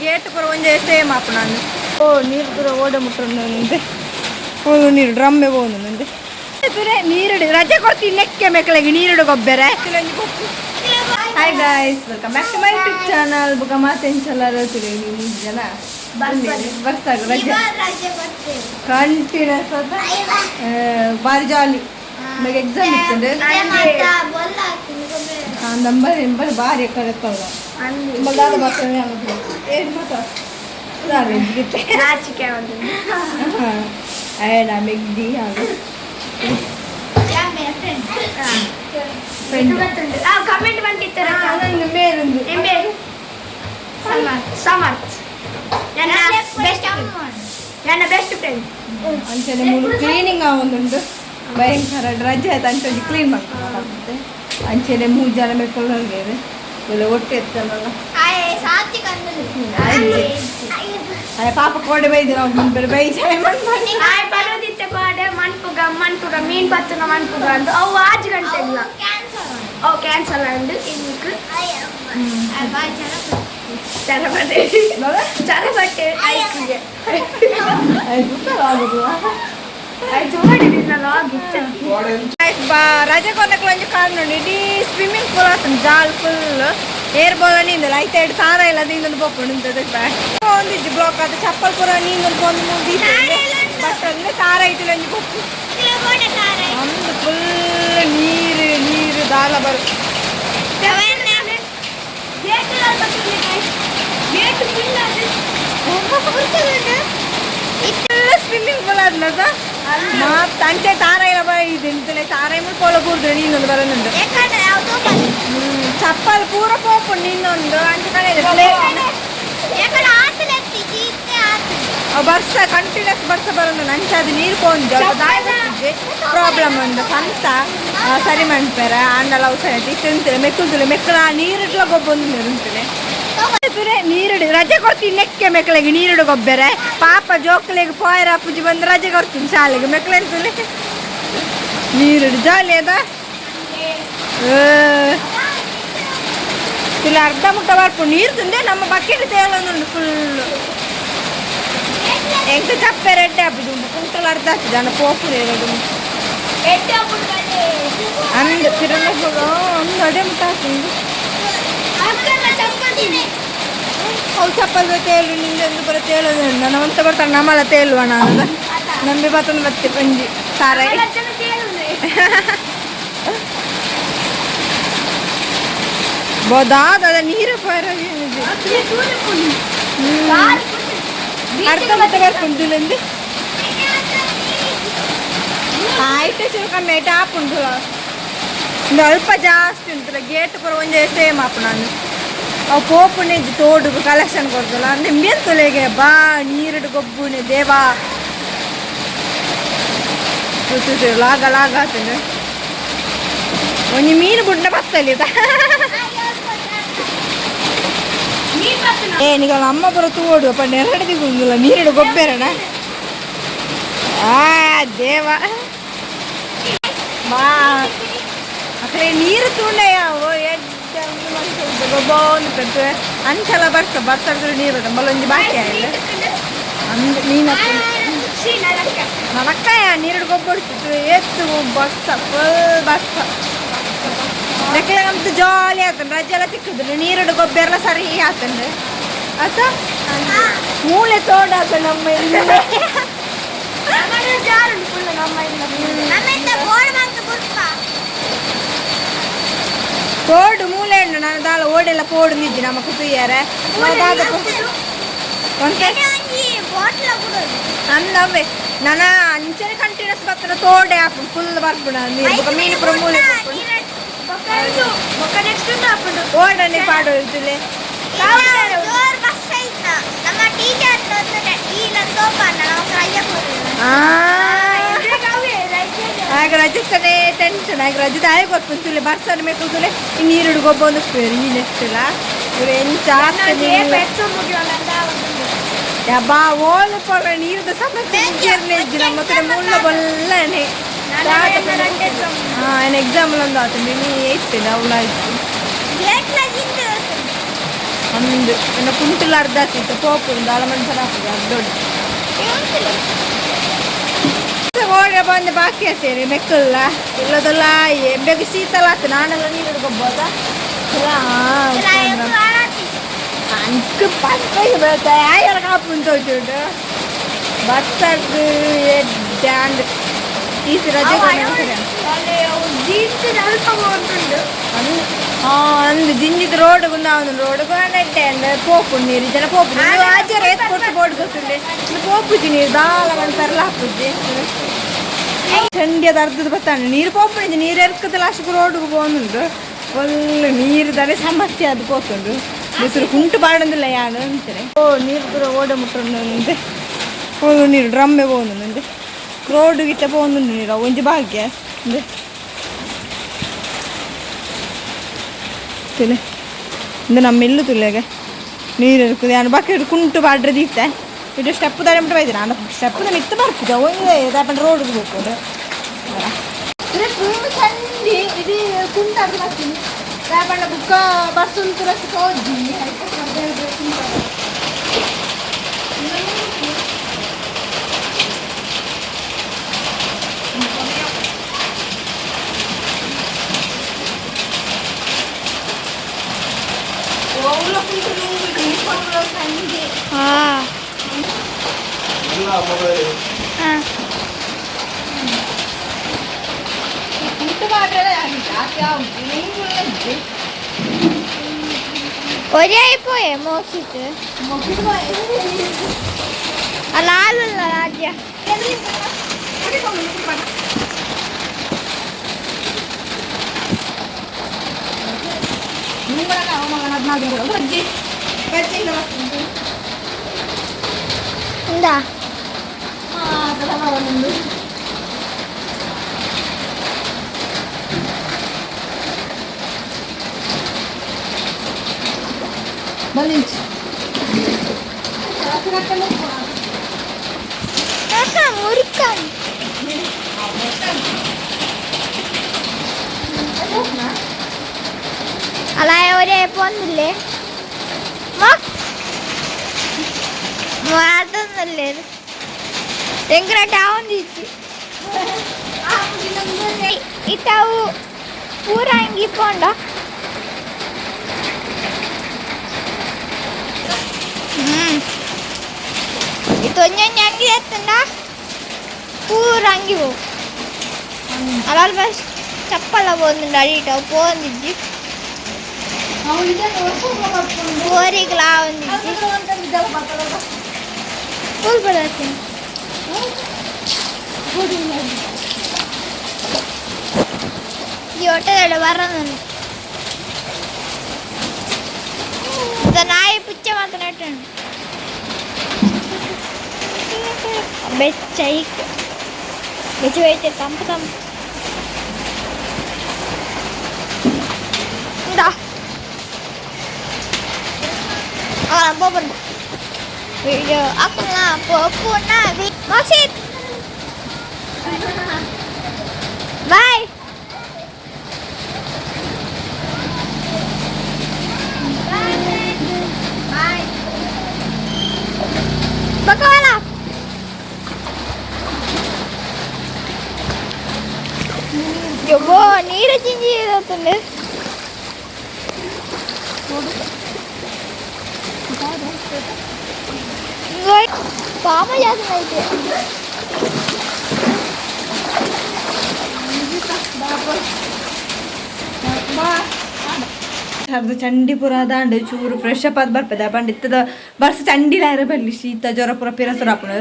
Gate ಪೂರ ಒಂಜೆ same ಆಪುಂಡು. ಓ ನೀರು ಪೂರ ಓಡ ಮುಟ್ಟುಂಡು. ಓ ನೀರು ಡ್ರಮ್ಮೆ ಪೋವೊಂದುಂಡು. ನೀರು ರಜೆ ಕೊಡ್ತೀನಿ ನೆಕ್ಕೆ ಮೆಕ್ಕಳಿಗೆ ನೀರುಡು ಗೊಬ್ಬೆರೆ. Hi guys, welcome back to my YouTube channel. ಬುಕ ಮಾತೆಂಚಲಾರ ಜನ ಬರ್ಸಾಗ ರಜೆ ಕಂಟಿನ್ಯೂಸ್ ಬಾರಿ ಜಾಲಿ. ನಮಗೆ ಎಕ್ಸಾಮ್ ಇತ್ತು. ನಂಬರ್ ಎಂಬರ್ ಬಾರಿ ಕರೆಕ್ಟ್. ದಾದ ಬರ್ತಾನೆ ಏನು ಮಾತಾ. ನಾಚಿಕೆ. ಅಯ್ಯ ಮೆಗ್ದಿ ಹಾಗೆ. ಫ್ರೆಂಡ್. ಕಮೆಂಟ್ ಬಂದಿತ್ತರ. ಮೇಲೊಂದು. ಎಂಬೆ ಸಮರ್ಥ್ ನನ್ನ ಬೆಸ್ಟ್, ನನ್ನ ಬೆಸ್ಟ್ ಫ್ರೆಂಡ್. ಅಂಚನೆ ಮೂಲು ಕ್ಲೀನಿಂಗ್ ಆವೊಂದುಂಡು ಭಯಂಕರ. ರಜೆ ಆಯ್ತು, ಅಂಚೆ ಕ್ಲೀನ್ ಮಾಡ್ತಾರೆ. ಅಂಚೆನೆ ಮೂರು ಜನ ಮೆಕ್ಕೊಳ್ಳೋರು ಇಲ್ಲ ಒಟ್ಟೆ ಎತ್ತಲ್ಲ. ಅರೆ ಪಾಪ ಕೋಡೆ ಬೈದು ನಾವು ಮುಂದೆ ಬೈ. ಆಯ್ ಪರೋದಿತ್ತೆ ಕೋಡೆ ಮನ್ಪುಗ ಮನ್ಪುಗ ಮೀನ್ ಪತ್ತುನ ಮನ್ಪುಗ ಅಂದು ಅವು ಆಜ್ ಗಂಟೆಗ್ಲ ಅವು ಕ್ಯಾನ್ಸಲ್ ಅಂದು. ಇನ್ಕ್ ಚರಬಟ್ಟೆ ಚರಬಟ್ಟೆ ಐಕಿಗೆ. ಆಯ್ತು, ಮಾಡಿದಿಲ್ಲ ಲಾಗ್. ರಜೆ ಕೊನಕ್ಲ ಒಂಜಿ ಕಾರಣ ಉಂಡು. ಇಡೀ ಸ್ವಿಮ್ಮಿಂಗ್ ಪೂಲ್ ಆತುಂಡು ಜಾಲ್ ಫುಲ್. ಏರ್ ಬೋಲ ನೀಂದಲ್ಲ ಐತೆ ಎರಡು ತಾರ ಇಲ್ಲ ನೀಂದೊಂದು ಪೋಪುಂಡು. ಒಂದಿಜ್ಜಿ ಬ್ಲಾಕ್ ಆತ ಚಪ್ಪಲ್ ಪೂರ ನೀಂದೊಂದು ಪೋಂದು ಮೂಡಿ. ಬಟ್ ಅಂದ್ರೆ ತಾರ ಐತಿಲ್ಲ ಒಂಜಿ ಪೊಪ್ಪು ಒಂದು ಫುಲ್ ನೀರು ನೀರು ದಾಲ ಬರು. ಗೇಟ್ ಗೇಟ್ ಫುಲ್ ಅದು. ಸ್ವಿಮ್ಮಿಂಗ್ ಪೂಲ್ ಆದ್ನದ ಮಾತ್ ಅಂಚೆ ತಾರ ಇಲ್ಲ ಬ ಇದು ಇಂತಲೇ ತಾರ ಮುಲ್ಪ ಪೋಲ ಕೂರ್ದು ನೀಂದೊಂದು ಬರೋದುಂಡು. ಚಪ್ಪಲ್ ಪೂರ ಪೋಪುಂಡು ನಿನ್ನೊಂದು ಅಂಚೆ ಕಡೆ. ಬರ್ಸ ಕಂಟಿನ್ಯೂಸ್ ಬರ್ಸ ಬರೋದು. ಅಂಚೆ ಅದು ನೀರು ಪೋಂದು ಪ್ರಾಬ್ಲಮ್ ಉಂಡು ಸಂತ ಸರಿ ಮನ್ಪೆರ ಆಂಡಲ ಅವಸರ ಇತ್ತು. ಮೆಕ್ಕುಲ್ತುಲೆ ಮೆಕ್ಕಲ ನೀರಿಡ್ಲ ಗೊಬ್ಬೊಂದು ಉಂಟುಲೆ. ನೀರುಡು ರಜೆ ಕೊಡ್ತೀನಿ ನೆಕ್ಕೆ ಮೆಕ್ಕಳಿಗೆ ನೀರುಡು ಗೊಬ್ಬೆರೆ. ಪಾಪ ಜೋಕ್ಲೆಗ್ ಪೋಯರ ಪೂಜೆ ಬಂದು ರಜೆ ಕೊಡ್ತೀನಿ ಶಾಲೆಗೆ. ಮೆಕ್ಕಲೆಂತುಲೆ ನೀರುಡು ಜಾಲಿ ಅದ. ಇಲ್ಲ ಅರ್ಧ ಮುಟ್ಟ ಬರ್ಪು ನೀರು ತುಂದೆ. ನಮ್ಮ ಬಕೆಟ್ ತೇಲೊಂದುಂಡು ಫುಲ್. ಎಂಕ್ ಚಪ್ಪೆ ರೆಡ್ಡೆ ಆಪುಜು. ಕುಂಟಲ್ ಅರ್ಧ ಆಗ್ತದೆ ಜನ ಪೋಪುರು ಇರೋದು. ಅಂದ್ ತಿರುಳ ಒಂದು ಅಡೆ ಮುಟ್ಟ ಹಾಕುಂಡು. ಅವು ಚಪ್ಪಲ್ ತೇಲು ನಿಂದೊಂದು ಬರ ತೇಲೊಂದು. ನನ್ನ ಒಂತ ಬರ್ತಾರೆ ನಮ್ಮಲ್ಲ ತೇಲುವ ನಾನು ನಂಬಿ ಬತ್ತೊಂದು ಬತ್ತೆ ಪಂಜಿ ಸಾರ. ಬೋದಾದ ನೀರು ಪೋರ ಅರ್ಧ ಮತ್ತೆ ಬರ್ಪುಂಡು. ಆಯ್ತು, ಚೂರು ಕಮ್ಮಿ ಆಯ್ತು ಆಪುಂಡು. ಒಂದು ಅಲ್ಪ ಜಾಸ್ತಿ ಉಂಟು. ಗೇಟ್ ಪೂರ ಒಂಜೆ ಸೇಮ್ ಆಪುಂಡು. ಅವು ಪೋಪುನೆ ತೋಡು ಕಲೆಕ್ಷನ್ ಕೊಡ್ತಲ್ಲ ಅಂದ್ರೆ ತುಲೆಗೆ ಬಾ ನೀರುಡು ಗೊಬ್ಬುನೆ ದೇವಾ ಲಾಗ ಲಾಗ ಆತಂಡು. ಒಂಜಿ ಮೀನು ಬುಡ್ನ ಬತ್ತಲ್ಲಿ. ಏ ನಿಗಲ ಅಮ್ಮ ಬರೋ ತೋಡು ಅಪ್ಪ ನೆರಡು ದಿಗುಂದಿಲ್ಲ ನೀರುಡು ಗೊಬ್ಬೆರಣ. ಆ ದೇವ ಮಾ ಅಕಡೆ ನೀರು ತೂಂಡೆ ಯಾವ ಗೊಬ್ಬೊಂದು ಕಟ್ಟು ಅಂಚಲ ಬರ್ತ ಬರ್ತಾಡ್ದು ನೀರು ಬಲ್ಲೊಂಜಿ ಬಾಕಿ ಆಯ್ತು ಅಂದ್ ಮೀನು ನಡಕ್ಕಾಯ ನೀರುಡು ಗೊಬ್ಬೊಡ್ತಿತ್ತು ಎತ್ತು ಬರ್ಸ ಫುಲ್ ಬರ್ಸ. ಲೆಕ್ಕಲಂತೂ ಜಾಲಿ ಆತಂಡು. ರಜೆ ಎಲ್ಲ ತಿಕ್ಕುದು ನೀರುಡು ಗೊಬ್ಬೆಲ್ಲ ಸರಿ ಆತಂಡು ಆತ. ಮೂಲೆ ತೋಡಾತ ನಮ್ಮ ಇಲ್ಲಿ. ತೋಡು ಮೂಲೆ ಉಂಡು. ನಾನು ದಾಲ ಓಡೆಲ್ಲ ಪೋಡು ನಿದ್ದಿ ನಮ್ಮ ಕುತುಯ್ಯಾರೆ ಅಂದವೇ ನನ್ನ ಅಂಚನೆ ಕಂಟಿನ್ಯೂಸ್ ಬರ್ತದೆ. ತೋಡೆ ಆಪುಂಡು ಫುಲ್ ಬರ್ಪುಂಡು ನೀರು. ಬೊಕ ಮೀನು ಪೂರ ಮೂಲೆ ಓಡನೆ ಪಾಡು ತುಲೆ. ಆಗ ರಜೆ ಟೆನ್ಷನ್ ಆಗ ರಜೆ ದಾಯ ಗೊತ್ತುಂಟು ತುಲೆ ಬರ್ಸನ ಮೇಕುಲ್ ತುಲೆ ಈ ನೀರುಡು ಗೊಬ್ಬ ಒಂದು ಈ ನೆಕ್ಸ್ಟ್ ಇವ್ರು ಎಂಚ ಯಬ್ಬಾ ಓಲು ಪೊರ ನೀರುದ ಸಮಸ್ಯೆ ಮುಗಿಯರ್ನೆ ಇಜ್ಜಿ ನಮ್ಮ ಹತ್ರ ಮುಳ್ಳ ಬೊಲ್ಲನೆ. ಹಾಂ ಎಕ್ಸಾಮ್ ಒಂದು ಆತು. ನೀ ಏಯ್ತು ಅವಳು ಆಯ್ತು. ಅಂದು ಎನ್ನ ಕುಂಟುಲ ಅರ್ಧ ಆಗ್ತಿತ್ತು ಪೋಪುಂಡು ದಾಲ ಮನ್ಸನ ಹಾಕುದು ಅರ್ಧೋಡು ಓಡ ಬಂದು ಬಾಕಿ ಆಗ್ತೇನೆ ಮೆಕ್ಕಲ್ಲ ಇಲ್ಲದಲ್ಲ ಬೇಗ ಶೀತಲ ಆತು ನಾನೆಲ್ಲ ನೀರು ಹಿಡ್ಕೊಬೋದಾ? ಅಂಕ್ ಪಕ್ಕ ಯಾರ ಕಾಪು ತೋಚುಂಡು ಬಸ್ಸದ್ದು ಎಡ್ಡಾಂಡ್ ಈ ರಜೆ ಅಂದು ಜಿಂಜಿದ ರೋಡ್ ಒಂದು ರೋಡ್ ನೆಟ್ಟೆ ಪೋಪುಂಡು ನೀರು ಜನ ಪೋಪುಂಡು ಆಚೆ ಏತ್ ಕೊಟ್ಟು ಬೋರ್ಡ್ ಗೊತ್ತುಂಡೆ ಪೋಪುಜಿ ನೀರು ದಾಲ ಒಂದು ತರಲ ಹಾಪುಜಿ ಚಂಡಿಯದ ಅರ್ಧದ ಬತ್ತಾನೆ ನೀರು ಪೋಪುಂಡು ನೀರು ಎರ್ಕದ ಲಾಸ್ಟ್ ರೋಡ್ಗೆ ಪೋನುಂಡು ಫುಲ್ ನೀರು ಸಮಸ್ಯೆ ಅದು ಪೋತುಂಡು ಬಿಸಿಲು ಕುಂಟು ಪಾಡೊಂದಿಲ್ಲ ಯಾನು ಅಂತಾರೆ. ಓ ನೀರು ಪೂರ ಓಡ ಮುಟ್ಟುಂಡು ಫುಲ್ ನೀರು ಡ್ರಮ್ಮೆ ಪೋನುಂಡು ರೋಡ್ ಗಿಟ್ಟ ಪೋನುಂಡು ನೀರು ಒಂಜಿ ಭಾಗ್ಯ ಅಂದೆ ತುಲೆ ಇಂದು ನಮ್ಮ ಇಲ್ಲು ತುಲೆಗೆ ನೀರು ಇರ್ಕುದು ಯಾನು ಬಾಕಿ ಕುಂಟು ಪಾಡ್ರೆ ದೀತೆ ಇದು ಸ್ಟೆಪ್ ದಾರೆ ಮುಟ್ಟ ಬೈದೆ ನಾನು ಸ್ಟೆಪ್ ಮಿತ್ತು ಬರ್ತಿದ್ದೆ ಒಂದೇ ದಾಪಂಡ ರೋಡ್ಗೆ ಹೋಗ್ಬೋದು ಫುಲ್ ಚಂಡಿ ಇದು ಕುಂಟಾಡ್ದು ಬರ್ತೀನಿ ದಾಪಂಡ ಬುಕ್ಕ ಬಸ್ ಉಂಟು ತೋಜಿ. ఒరే అయిపోయే మోసిట్ అలా రాజ్య. ఇందా మురుక్కాను. అలా ఎవరే అయిపోతుందిలే మారుతుందిలేదు ఎంకరేట్ ఉంది ಇತ್ತಾವು ಪೂರ ಹಿಂಗೆ ಇಪ್ಪೊಂಡ. ಇದು ಒಂಜೊಂಜಿ ಅಂಗಿ ಎತ್ತಂಡ ಪೂರ ಅಂಗಿ ಹೋವು ಅಲ್ಲ ಬಸ್ ಚಪ್ಪಲ ಪೋಂದುಂಡು ಅಡಿಟ ಪೋಂದಿಜ್ಜಿ ಬೋರಿಗ್ಲಾ ಒಂದಿಜ್ಜಿ ಫುಲ್ ಬರತ್ತೀನಿ. ಈ ಹೊಟ್ಟೆದಡೆ ಬರೋದು ನಾಯಿ ಪುಚ್ಚ ಮಾತನಾಟ ಬೆಚ್ಚ ಐಕ್ ಬೆಚ್ಚ ಬೆಚ್ಚ ತಂಪು ತಂಪು ಇಂದಾ ಪೋಪುಂಡು ವಿಡಿಯೋ ಅಕ್ಕನ ಪೋಪುನ ಮೋಕ್ಷಿತ್ ಬಾಯ್ ಬಾಯ್ ಬಕವಾಲ. ಯವ್ವೋ ನೀರು ಚಿಂಜಿ ಇರುತ್ತಂಡೆ. పామ చేస్తుంది అయితే. ಅರ್ಧ ಚಂಡಿ ಪೂರ ದಾಂಡು ಚೂರು ಫ್ರೆಶ್ ಅಪ್ ಆದ್ ಬರ್ಪದ ಪಂಡ ಇತ್ತದ ಬರ್ಸ ಚಂಡಿಲ ಬರಲಿ ಶೀತ ಜ್ವರ ಪೂರ ಪಿರಸುರ ಆಪುಂಡು.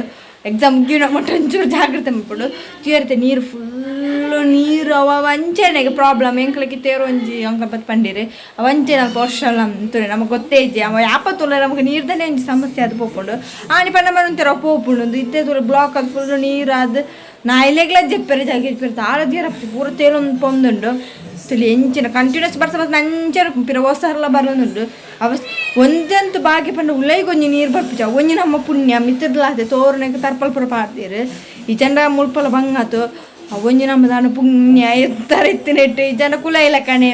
ಎಕ್ಸಾಮ್ ಮುಗಿನ ಮುಟ್ಟ ಒಂಚೂರು ಜಾಗ್ರತೆ ಮಲ್ಪೊಡು. ಚೇರ್ತೆ ನೀರು ಫುಲ್ಲು ನೀರು ಅವ ಅಂಚೆನೆಗೆ ಪ್ರಾಬ್ಲಮ್ ಎಂಕ್ಲಕ್ಕೆ ತೇರು ಒಂಜಿ ಅಂಕ ಬತ್ ಪಂಡಿರಿ ಅವ ಅಂಚೆ ನಲ್ಪ ವರ್ಷ ಅಂತಾರೆ ನಮಗೆ ಗೊತ್ತೇ ಇಜ್ಜಿ ಅವ ಯಾಪ ತುಲ್ಲ ನಮಗೆ ನೀರ್ದನೆ ಒಂಜಿ ಸಮಸ್ಯೆ ಅದು ಪೋಪುಂಡು. ಆನಿ ಪಂಡ ಮನ ಪೋಪುಂಡು ಇತ್ತೆ ತೂಲ ಬ್ಲಾಕ್ ಅದು ಫುಲ್ಲು ನೀರು ಅದು ನಾಯಿಲೆಗ್ಲ ಜಪ್ಪೆರೆ ಜಾಗೆ ಜಪ್ಪೆರೆ ತಾಳ ತೀರಪ್ಪು ಪೂರ ತೇಲೊಂದು ಪೊಂದುಂಡು. ತುಲಿ ಎಂಚಿನ ಕಂಟಿನ್ಯೂಸ್ ಬರ್ಸ ಬರ್ಸ ಅಂಚೆ ಪಿರ ಹೊಸರ್ಲ ಬರೋದುಂಡು. ಅವ ಒಂಜಂತು ಬಾಕಿ ಪಂಡ ಉಲೈಗ್ ಒಂಜಿ ನೀರು ಬರ್ಪುಜ ಒಂಜಿ ನಮ್ಮ ಪುಣ್ಯ ಮಿತ್ತದಲಾತೆ ತೋರಣಕ್ಕೆ ತರ್ಪಲ್ ಪೂರ ಪಾಡ್ತೀರು ಈ ಜನ ಮುಳ್ಪಲ ಬಂಗಾತು ಒಂಜಿ ನಮ್ಮ ದಾನ ಪುಣ್ಯ ಎತ್ತರ ಇತ್ತಿನೆಟ್ಟು ಈ ಜನ ಕುಲ ಇಲ್ಲ ಕಣೆ.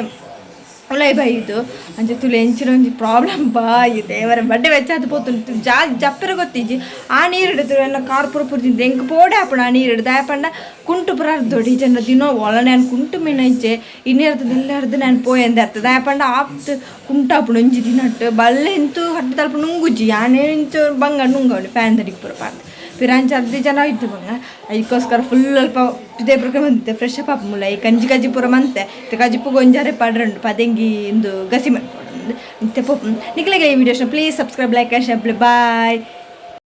ಉಲೈ ಬೈದು ಅಂಚ ತುಲೆ ಎಂಚಿನ ಒಂಜಿ ಪ್ರಾಬ್ಲಮ್ ಬಾಯಿ ದೇವರ ಬಡ್ಡೆ ವೆಚ್ಚಾದ್ ಪೋತುಂಡು ಜಾ ಜಪ್ಪೆರೆ ಗೊತ್ತಿಜ್ಜಿ ಆ ನೀರು ಹಿಡಿದು ಎಲ್ಲ ಕಾರ್ ಪೂರ ಪುರ್ಜಿಂದು ಎಂಕ್ ಪೋಡೆ ಆಪುಂಡು ಆ ನೀರು ಹಿಡ್ದು ದಾಯೆ ಪಂಡ ಕುಂಟು ಪೂರ ಅರ್ದೊಡಿ ಜನ ದಿನೋ ಒಳನೆ ನಾನು ಕುಂಟು ಮೀನ ಇಜ್ಜೆ ಇನ್ನೆರ್ದು ಎಲ್ಲರ್ದು ನಾನು ಪೋಯಂದೆ ಅರ್ಥ ದಾಯೆ ಪಂಡ ಆಪ್ತ್ ಕುಂಟು ಆಪುಂಡು ಒಂಜಿ ದಿನಟ್ಟು ಬಲ್ಲೆ ಇಂತು ಹಟ್ಟಿ ತಲ್ಪ ನುಂಗುಜ್ಜಿ ಯಾನೇ ಇಂಚು ಬಂಗ ನುಂಗವನು ಫ್ಯಾನ್ ದಡಿಗೆ ಪೂರ ಪಾರ್ದು ಪಿರಾಂಚ ಅರ್ಧ ಜನ ಇತ್ತು ಬಂಗ. ಅದಕ್ಕೋಸ್ಕರ ಫುಲ್ ಅಲ್ಪ ಇದೇ ಪ್ರಕಾರ ಬಂದಿತ್ತೆ ಫ್ರೆಶ್ ಅಪ್ ಆಪುಂಡು ಈ ಕಂಜಿ ಕಜ್ಜಿ ಪೂರ ಮಂತೆ ಕಜ್ಜಿಪು ಗೊಂಜಾರೆ ಪಡ್ರಂಡು ಪದೆಂಗಿ ಇಂದು ಗಸಿ ಮನ್ಪೊಡು ಇಂತೆ ಪೋಪು. ನಿಕ್ಲೆಗೆ ಈ video please subscribe, like, share. Bye.